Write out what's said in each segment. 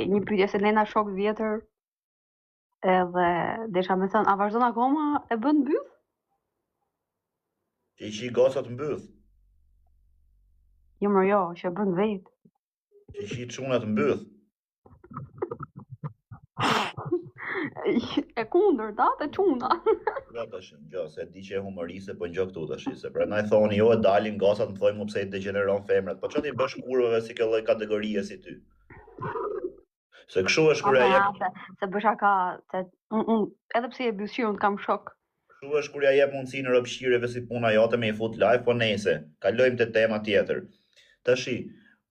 një pyetje se jena shok vjetër. Edhe desha me thënë, a vazhdon akoma e bën byth? Që i qi gocat në byth. Jo më jo, që e bën vetë. Që i qi çunat në byth. E kundërta, te çuna. Jo tash, jo, se di që je humoriste, po ngjo këtu tash, se prandaj thoni jo e dalin gocat më thojnë mu pse i degjeneron femrat. Po çfarë i bësh kurvave si kjo lloj kategorie si ty? Se kështu është kur e jep. Se, se bësh aka, se un, un, edhe pse je bythqir, unë kam shok. Kështu është kur ja jep mundësinë robqireve si puna jote me i fut live, po nejse, kalojmë te tema tjetër. Tashi,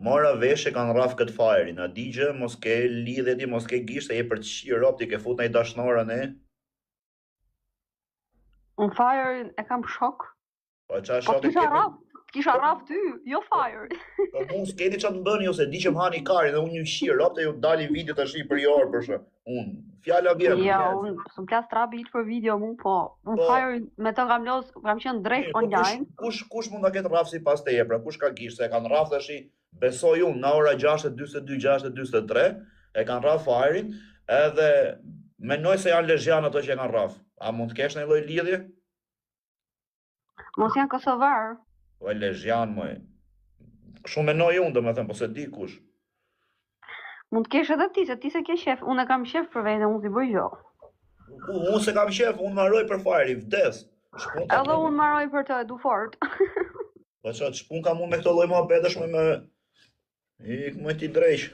mora vesh që kanë rraf këtë Fajrin, a di gjë, mos ke lidhje ti, mos ke gisht, se je për të qi robt, i ke fut naj dashnor ne? Unë Fajrin e kam shok. Po ça po, shok e ke? Kisha po, rraf ty, jo Fire. Po mu s'keni ça të më bëni, ose di që më hani karin dhe unë një qi robt e ju dali video tash për një orë për shë. Unë, fjala vjen. Jo, unë s'm plas trapi hiç për video mu, po unë po, Fire me të kam los, kam qenë drejt po, online. Kush, kush, kush mund ta ketë rraf sipas teje, pra kush ka gisht, se e kanë rraf tash besoj unë në ora 6:42, 6:43, e kanë rraf Fire-in, edhe mendoj se janë lezhjan ato që e kanë rraf. A mund të kesh ndonjë lloj lidhje? Mos janë kosovar. Po lezhjan moj. Kështu mendoj unë, domethënë, po s'e di kush. Mund të kesh edhe ti, se ti s'e ke qef, unë e kam qef për vete, unë s'i bëj gjë. Unë s'e kam qef, unë maroj për Fajrin, vdes. Edhe unë maroj për të, e du fort. Po ça, ç'punë kam unë me këto lloj muhabetesh me me Ik më ti dreq.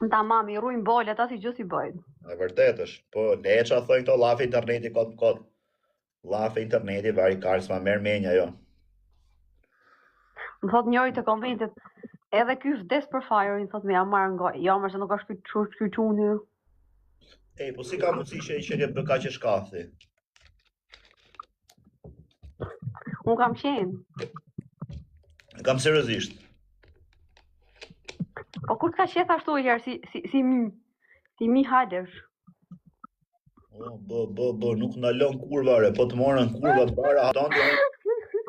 Tamam, i rrujnë bolet, asnjë gjë s'i bëjnë. E vërtet është. Po, le ça thojnë këto llafe interneti kot kot. Llafe interneti vari kar s'ma merr menja jo. Më thot njëri te komentet, edhe ky vdes për Fajrin, thot me ja marrë ngoj. Jo, mërë se nuk është ky çuç ky çuni. Ej, po si ka mundësi që që ke bë kaq e shkathi? Unë kam qenë. E kam seriozisht. Po kur të ka qeth ashtu i herë si, si, si mi, si mi halesh. O, bo, bo, bo, nuk ndalon kurva, re, po të morën kurva të bara, hatanti,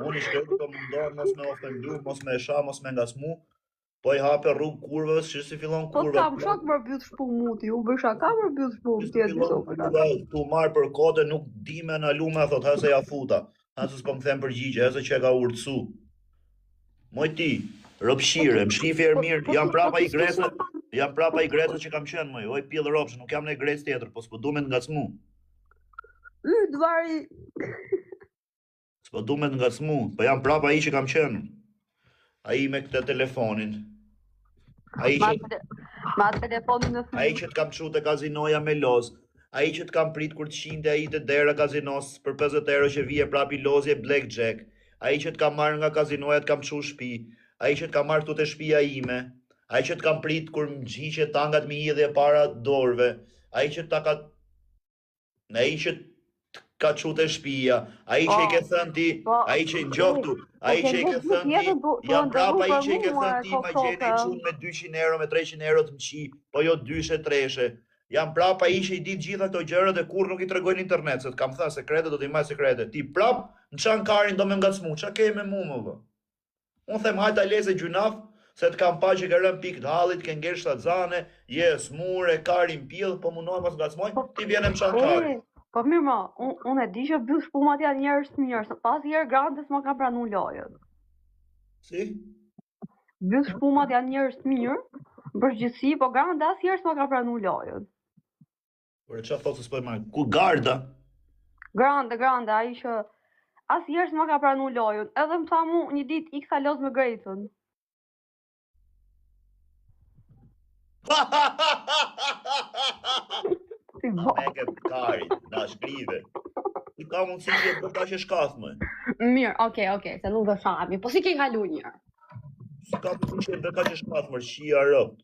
unë i shkreti po mundohem mos me ofendu, mos me sha, mos me ngacmu, po i hape rrugë kurvës, që si fillon po kurva. Po kam shok për byth shpu muti, u bëj shaka për byth shpu, ti e di sot. Kurva tu marr për kote, nuk di me nalu me thot, ha se ja futa, ha se s'po më kthen përgjigje, ha se që e ka urtësu. Moj ti, robqire, më shifi erë mirë, po, jam po, prapa po, i grecë, jam prapa i grecë që kam qenë, moj, oj pil robsh, nuk jam në grecë tjetër, po s'po du me të ngacmu. Y, dvari. S'po du me të ngacmu, po jam prapa ai që kam qenë. Ai me këtë telefonin. Ai që ma telefonin në Ai që të kam çu te kazinoja me loz. Ai që të kam prit kur të qinte ai te dera kazinos për 50 euro që vije prap i lozje blackjack. Ai që të kam marrë nga kazinoja të kam çu shpi, ai që të kam marrë këtu te shpia ime, ai që të kam prit kur më hiqe tangat m'i hidhje para dorëve, ai që ta ka ai që të ka çu te shpia, ai që i ke po, thënë ti, po, ai që ngjo këtu, po ai që i ke thënë ti, jam prapa ai që i ke thënë ti, ma gjeni çun me 200 euro, me 300 euro të mëqi, po jo dyshe, treshe. Jam prap ai që i di të gjitha këto gjërat dhe kurrë nuk i tregoj në internet, se të kam thënë sekrete do t'i mbaj sekrete. Ti prap më çan karin do me ngacmu. Ça ke me mua më vë? Unë them hajt ta le se gjynaf, se të kam pa që ke rënë pikë të hallit, ke ngel shtatzane, je smur e karin pill, po mundohem mos ngacmoj, po, ti vjen e më çan karin. Po mirë mo, unë un e di që byth shpumat janë njerëz të mirë, se asnjëherë Grande s'ma ka pranu lojën. Si? Byth shpumat janë njerëz të mirë, në përgjithësi, po Granda asnjëherë s'ma ka pranu lojën. Por çfarë thotë se s'po e marr? Ku Garda? Grande, Grande, ai që asnjëherë s'ma ka pranu lojën. Edhe më tha mu një ditë ik tha loz me Grecën. Si bo. Me ke karin, na shkrive. Si ka mundësi që e bërë kaq e shkath më. Mirë, okej, okej, se nuk do shahemi. Po si ke kalu një? Si ka mundësi që e bërë kaq e shkath më, qia robt.